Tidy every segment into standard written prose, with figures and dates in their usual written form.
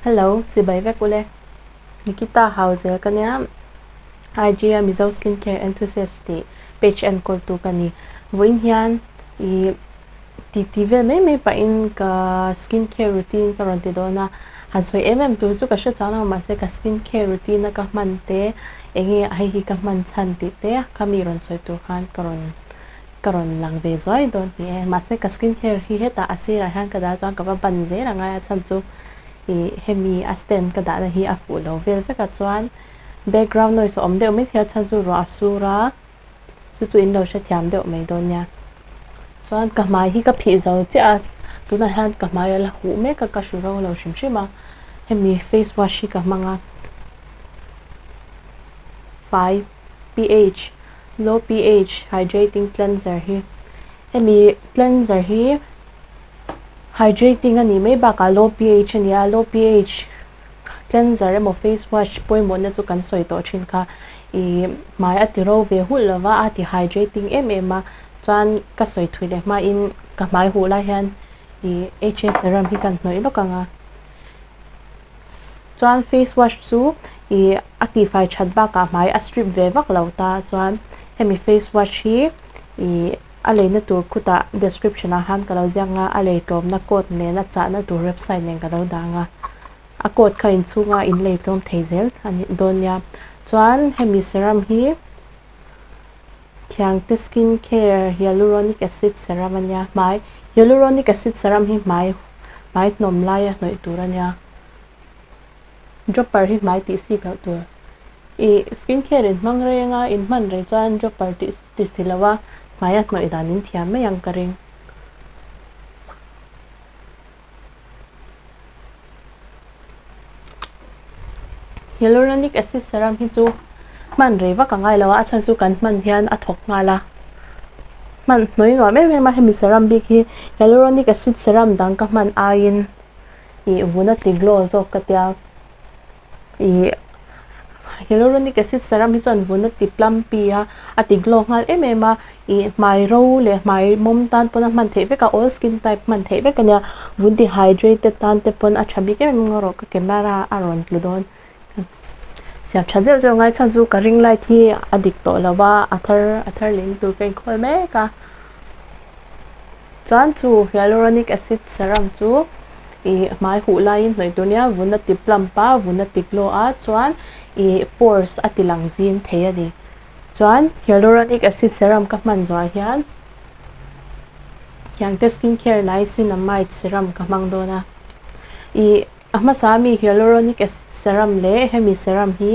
Hello, chibai vek ule. Nikita Hauzel ka nia, IG a Mizo Skincare Enthusiast tih page enkawl tu ka ni. Vawiin hian ih titi vel mai mai pahin ka skincare routine ka rawn ti dawn a, han sawi em em tur chu ka hre chuang lo mahse ka skincare routine a ka hman te eng nge hei hi ka hman chhan tih te kha mi rawn sawi tur khan ka rawn ka rawn lang ve zuai dawn ni e. Mahse ka skincare hi hetah a sirah hian ka dah chuan ka va ban zel a ngai a chhan chu ih hemi a stand ka dahna hi a fuh lo vel vek a chuan background noise a awm deuh maithei a chhan chu ruah a sur a chu chu in lo hrethiam deuh mai dawn nia. Chuan ka hmai hi ka phih zo chiah a tunah hian ka hmai a la huh mek a ka hru ro lo hrim hrim a hemi face wash hi ka hmang a fai pH low pH hydrating cleanser hi hemi cleanser hi hydrating a nih mai bakah low pH a ni a low pH cleanser emaw face wash pawimawhna chu kan sawi tawh thin kha ih hmai a ti ro ve hulh lo va a ti hydrating em em a chuan ka sawi thui leh hmain ka hmai huh lai hian ih H A serum hi kan hnawih lawk ang a chuan face wash chu ih a tihfai that bakah hmai a strip ve vak lo ta chuan hemi face wash hi ih a leina tur khutah description ah khan ka lo ziak ang a a lei tlawmna code nen a chahna tur website nen ka lo dah ang a a code kha inchhunga in lei tlawm thei zel a ni dawn nia chuan hemi serum hi Thiangte skin care hyaluronic acid serum a nia hmai hyaluronic acid serum hi hmai hmai hnawm laia hnawih tur a nia dropper hi hmai tih sik loh tur ih skin care in hmang reng a in hman reng chuan dropper tih ti si lo a hmai a hnawih dan in thiam mai ang ka ring. Hyaluronic acid serum hi chu hman rei vak a ngai lo a a chhan chu kan hman hian a thawk nghal a hman hnuai nuam em em a hemi serum bik hi hyaluronic acid serum dang ka hman aiin ih vun a ti glow zawk ka tia. Ih hyaluronic acid serum hi chuan vun a ti plumpy a a ti glow nghal em em a ih hmai ro leh hmai mawm tan pawn a hman theih vek a all skin type hman theih vek a nia vun ti hydrated tan te pawn a tha bik em em erawh ka camera a rawn tlu dawn siam tha zeuh zeuh ngai chhan chu ka ring light hi a dik tawh lo va a thar a thar leh tur ka inkhawl mek a. Chuan chu hyaluronic acid serum chu ih hmai huh laiin hnawih tur nia vun a ti plump a vun a ti glow a chuan ih pores a ti lang zim thei a ni. Chuan hyaluronic acid serum ka hman zawh ah hian khiangte skin care niacinamide serum ka hmang dawn a ih a hmasa ami hyaluronic acid serum leh hemi serum hi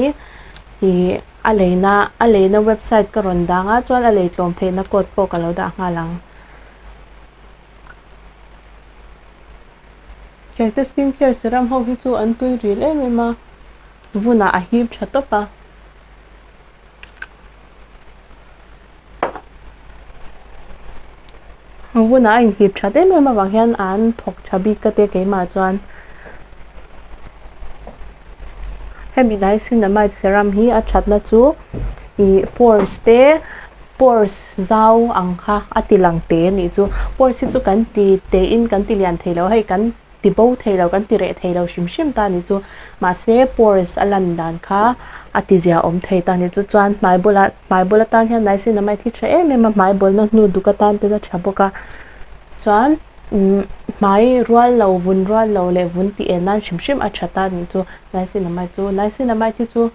ih a leina a leina website ka rawn dang a chuan a lei tlawm theihna code pawh ka lo dah nghal ang. Khiangte skin care serum ho hi chu an tui ril em em a vunah a hip tha tawp a. Vunah a inhip that em em avang hian an thawk tha bik ka tia keimah chuan hemi niacinamide serum hi a thatna chu ih pores te pores zau ang kha a ti lang te a nih chu pores hi chu kan ti te in kan ti lian thei lo hei kan ti bo thei lo kan ti reh thei lo hrim hrim ta a ni chu mahse pores a lan dan kha a ti zia awm thei ta a ni chu chuan hmai bulah hmai bul atan hian niacinamide hi tha em em a hmai bawlna hnu duk atan ten a tha bawk a chuan umm hmai rual lo vun rual lo leh vun tih en nan hrim hrim a tha ta a ni chu niacinamide chu niacinamide hi chu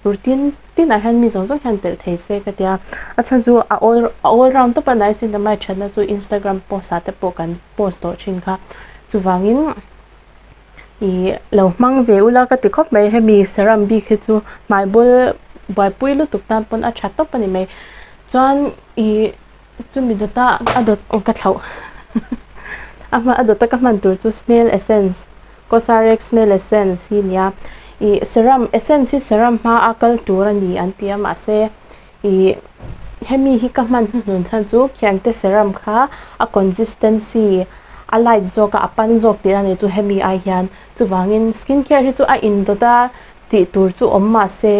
routine tinah hian mi zawng zawng hian telh thei se ka tia a chhan chu a all a all round tawp a niacinamide thatna chu instagram post ah te pawh kan post tawh thin kha chuvangin ih lo hmang ve ula ka ti khawp mai hemi serum bik hi chu hmai bul buaipui lutuk tan pawn a tha tawp a ni mai chuan ih chumi dawta a dawt aw ka thlauh a hma a dawta ka hman tur chu snail essence Cosrx snail essence hi nia ih serum essence hi serum hma a kal tur a ni an ti a mahse ih hemi hi ka hman hnuhnun chhan chu khiangte serum kha a consistency a light zawk a a pan zawk tih a ni chu hemi ai hian chuvangin skin care hi chu a indawt a tih tur chu awm mahse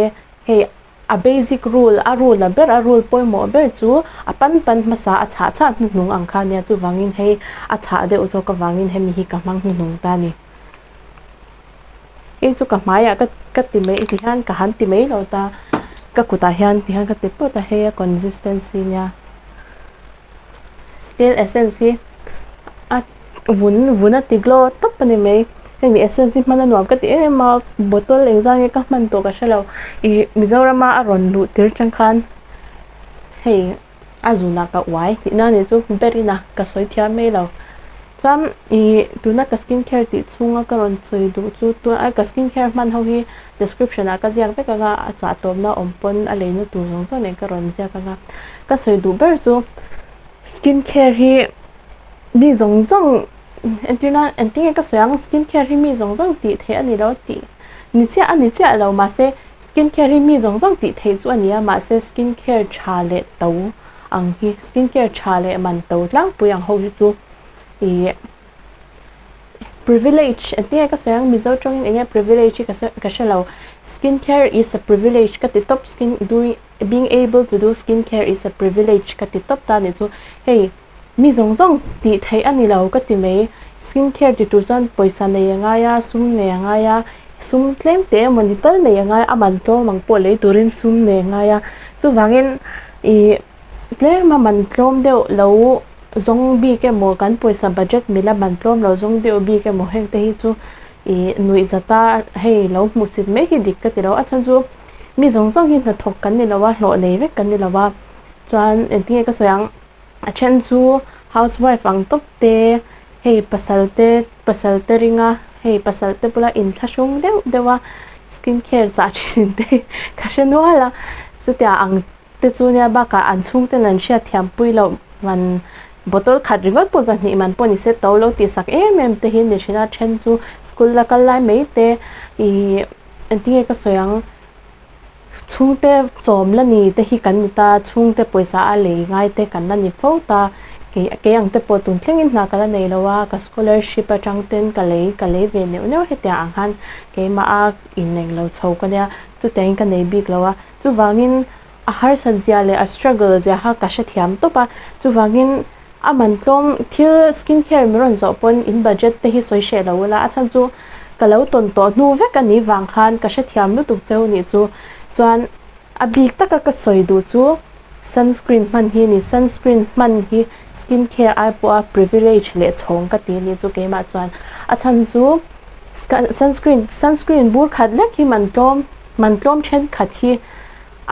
hei A basic rule, a rule a ber, a rule pawimawh ber chu a pan pan hmasa a chhah chhah hnuhnung ang kha nia chuvangin hei a chhah deuh zawk avangin hemi hi ka hmang hnuhnung ta a ni. Hei chu ka hmaiah ka ka ti mai ti hian ka han ti mai lo ta ka kutah hian ti hian ka ti pawt a hei a consistency nia snail essence hi a vun vun a ti glow tawp a ni mai hemi essence hi hman a nuam ka ti em em a bottle engzah nge ka hman tawh ka hrelo ih Mizoram a a rawn luh tir atang khan hei a zunah ka uai tihna a nih chu berin a ka sawi thiam mai lo chuan ih tuna ka skin care tih chhunga ka rawn sawi duh chu tuna ka skin care hman ho hi description ah ka ziak vek anga a chah tlawmna awm pawn a leina tur zawng zawng nen ka rawn ziak anga ka sawi duh ber chu skin care hi mi zawng zawng entir nan engtin nge ka sawi ang skin care hi mi zawng zawng tih theih a ni lo tih ni chiah a ni chiah lo mahse Skin care hi mi zawng zawng tih theih chu a ni a, mahse skin care tha leh to ang hi, skin care tha leh man to tlangpui ang ho hi chu ih privilege engtin nge ka sawi ang Mizo tawngin eng nge privilege hi ka sawi ka hre lo, skin care is a privilege ka ti tawp skin doing being able to do skin care is a privilege ka ti tawp ta a nih chu hei. Mi zawng zawng tih theih a ni lo ka ti mai. Skin care ti tur chuan pawisa nei a ngai a, sum nei a ngai a, sum tlem teh emawni tal nei a ngai a, a man tlawm ang pawh lei turin sum nei a ngai a. Chuvangin ih tlem a man tlawm deuh lo zawng bik emaw kan pawisa budget mila man tlawm lo zawng deuh bik emaw heng te hi chu ih nuih zata hei lo hmuhsit mai hi dik ka ti lo. A chhan chu mi zawng zawng hi hnathawk kan ni lo a, hlawh nei vek kan ni lo a, chuan engtin nge ka sawi ang. A then chu house wife ang tawp te hei pasal te pasal te ringa hei pasal te bula inthlahrung deuh deuh a skin care chah thin te ka hre nual a chutia ang te chu nia bakah an chhungten an hriat thiam pui loh man bottle khat ringawt pawh zahnih man pawh ni se to lo tih sak em em te hi ni thin a then chu school la kal lai mai te ihh engtin nge ka sawi ang. Chhungte chawm la ni te hi kan ni ta, chhungte pawisa a lei ngai te kan la ni fo ta. Kei kei ang te pawh tun thlengin hna ka la nei lo a, ka scholarship atang ten ka lei ka lei ve neuh neuh hetiang ang khan keimah a inneng lo chho ka nia, chutiangin ka nei bik lo a. Chuvangin a harsat zia leh a struggle zia kha ka hrethiam tawp a, chuvangin A man tlawm thil skin care min rawn zawh pawn in budget te hi sawi hreh lo ula a chhan chu ka lo tawn tawh hnu vek a nih vang khan ka hrethiam lutuk cheu nih chu chuan a bik taka ka sawi duh chu sunscreen hman hi a ni sunscreen hman hi skin care ai pawha privilege leh chhawng ka ti a nih chu keimah chuan a chhan chu sunscreen sunscreen bur khat lek hi man tlawm man tlawm thenkhat hi.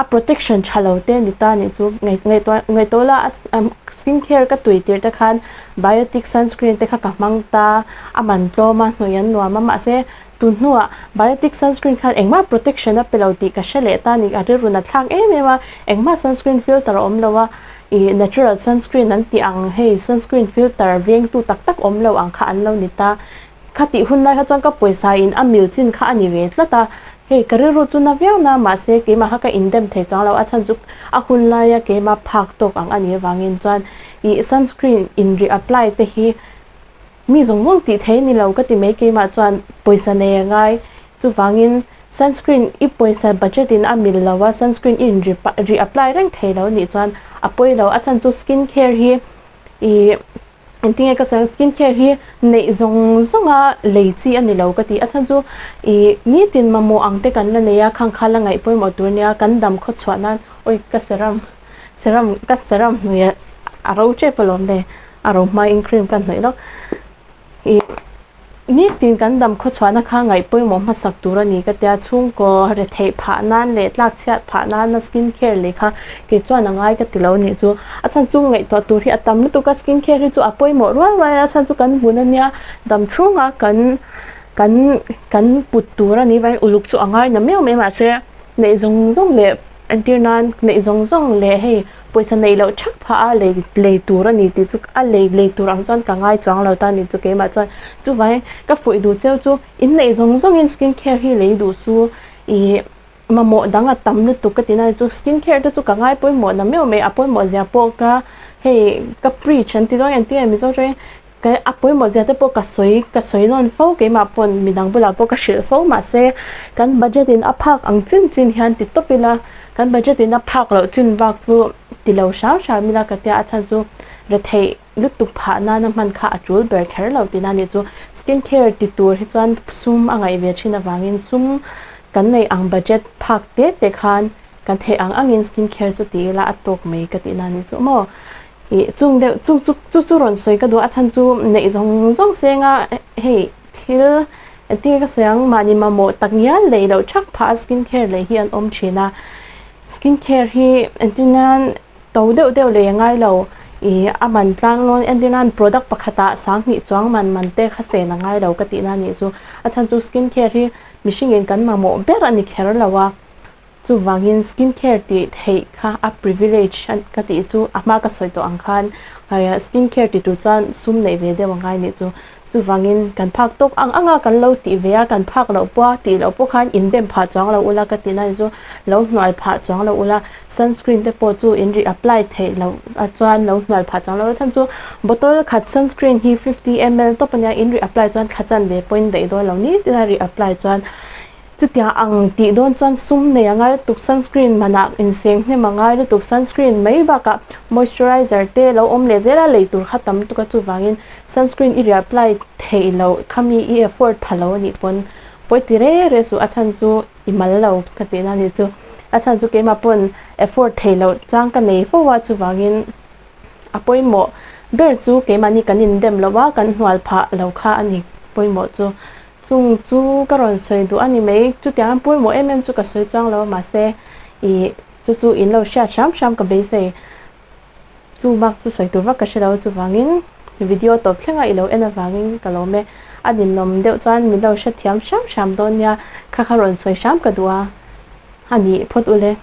A protection tha lo te ni ta nih chu ngaihtuah ngaihtuah la a skin care ka tui tirh te khan biotic sunscreen te kha ka hmang ta a man tlawm a hnawih an nuam a mahse tun hnuah biotic sunscreen khan engmah protection a pe lo tih ka hre leh ta a ni a rilru nat thlak em em a engmah sunscreen filter a awm lo a ih natural sunscreen an tih ang hei sunscreen filter vengtu tak tak awm lo ang kha an lo ni ta. Kha tih hun lai kha chuan ka pawisa in a mil chin kha a ni ve tlat a, hei ka rilru chu na viau na mahse keimah kha ka indem thei chang lo a chhan chu a hun laia keimah phak tawk ang a nih avangin chuan ih sunscreen in re apply te hi mi zawng zawng tih thei a ni lo ka ti mai keimah chuan pawisa nei a ngai chuvangin sunscreen i pawisa budget in a mil lo a sunscreen i in re apply reng thei lo nih chuan a pawi lo a chhan chu skin care hi ih. Engtinge ka sawi ang skin care hi neih zawng zawng a lei chi a ni lo ka ti a chhan chu ih nitin mamawh ang te kan la nei a khang kha la ngaih pawimawh tur nia kan dam khaw chhuah nan awi ka serum serum ka serum hnuai a ro tep alawm le a ro hmain cream ka hnawih lawk ih. Nitin kan dam khawchhuahna kha ngaih pawimawh hmasak tur a ni ka tia, chhungkaw retheih phah nan leh tlak chhiat phah nana skin care leh kha kei chuan a ngai ka ti lo nih chu. A chhan chu ngaihtuah tur hi a tam lutuk a, skin care hi chu a pawimawh rual rual a, a chhan chu kan vun a nia dam chhunga kan kan kan put tur a nih vangin uluk chu a ngai na miau mai mahse neih zawng zawng leh entir nan neih zawng zawng leh hei pawisa neih loh thap phah a lei lei tur a ni tih chu a lei lei tur ang chuan ka ngai chuang lo ta a ni chu keimah chuan chuvangin ka fuih duh cheu chu in neih zawng zawngin skin care hi lei duh su ih mamawh dang a tam lutuk ka ti na chu skin care te chu ka ngai pawimawh na meuh mai a pawimawh zia pawh ka hei ka preach an ti dawn em tih mizo tawngin Ka a pawimawh zia te pawh ka sawi ka sawi nawn fo keimah pawn midang bulah pawh ka hrilh fo mahse kan budget in a phak ang chin chin hian ti tawp ila kan budget in a phak loh chin bak chu ti lo hram hram ila ka tia a chhan chu retheih. lutuk phah nana hman kha a tul ber kher lo tihna a nih chu. Skin care ti tur hi chuan sum a ngaih ve thin avangin sum kan neih ang budget phak te te khan kan theih ang angin skin care chu ti ila a tawk mai ka tihna a nih chu maw. Ih chung deuh chu chu chu chu rawn sawi ka duh a chhan chu neih zawng zawng senga hei thil engtin nge ka sawi ang mahni mamawh tak ngial lei loh thak phah a skin care lei hi an awm thin a. Skin care hi engtin nan to deuh deuh lei a ngai lo ih a man tlang lawn entir nan product pakhatah sanghnih chuang man man te kha sen a ngai lo ka tihna a nih chu a chhan chu skin care hi mihringin kan mamawh ber a ni kher lo a chuvangin skin care tih theih kha a privilege ka tih chu a hma ka sawi tawh ang khan skin care ti tur chuan sum neih ve deuh a ngai a nih chu. Chuvangin kan phak tawk ang ang a, kan lo tih ve a, kan phak loh pawh a tih loh pawh khan in dem phah chuang lo ula ka tihna ni chu lo hnual phah chuang lo ula, sunscreen te pawh chu in rih apply theih loh a chuan lo hnual phah chuang lo ula chhan chu bottle khat sunscreen hi fifty ml tawp ania in rih apply chuan thla chanve pawhin daih dawn lo ni tina rih apply chuan Chutiang ang tih dawn chuan sum nei a ngai lutuk, sunscreen manah inseng hnem a ngai lutuk, sunscreen mai bakah moisturizer te lo awm leh zel a, lei tur kha tam lutuk a chuvangin sunscreen i reapply theih loh kha mi i afford pha lo a nih pawn pawi ti re re suh a chhan chu i mal lo ka tihna a nih chu, a chhan chu keimah pawn afford theih loh chang ka nei fo a chuvangin a pawimawh ber chu keimahni kan indem loh a kan hnual phah lo kha a ni pawimawh chu. Chung chu ka rawn sawi duh a ni mai, chutiang an pawimawh em em chu ka sawi chuang lo a mahse ih chu chu in lo hriat hram hram ka beisei. Chu bak chu sawi tur vak ka hre lo chuvangin video tawp thlenga i lo en avangin ka lawm e. A ninawm deuh chuan min lo hrethiam hram hram dawn nia, kha kha rawn sawi hram ka duh a, a nih phawt ule.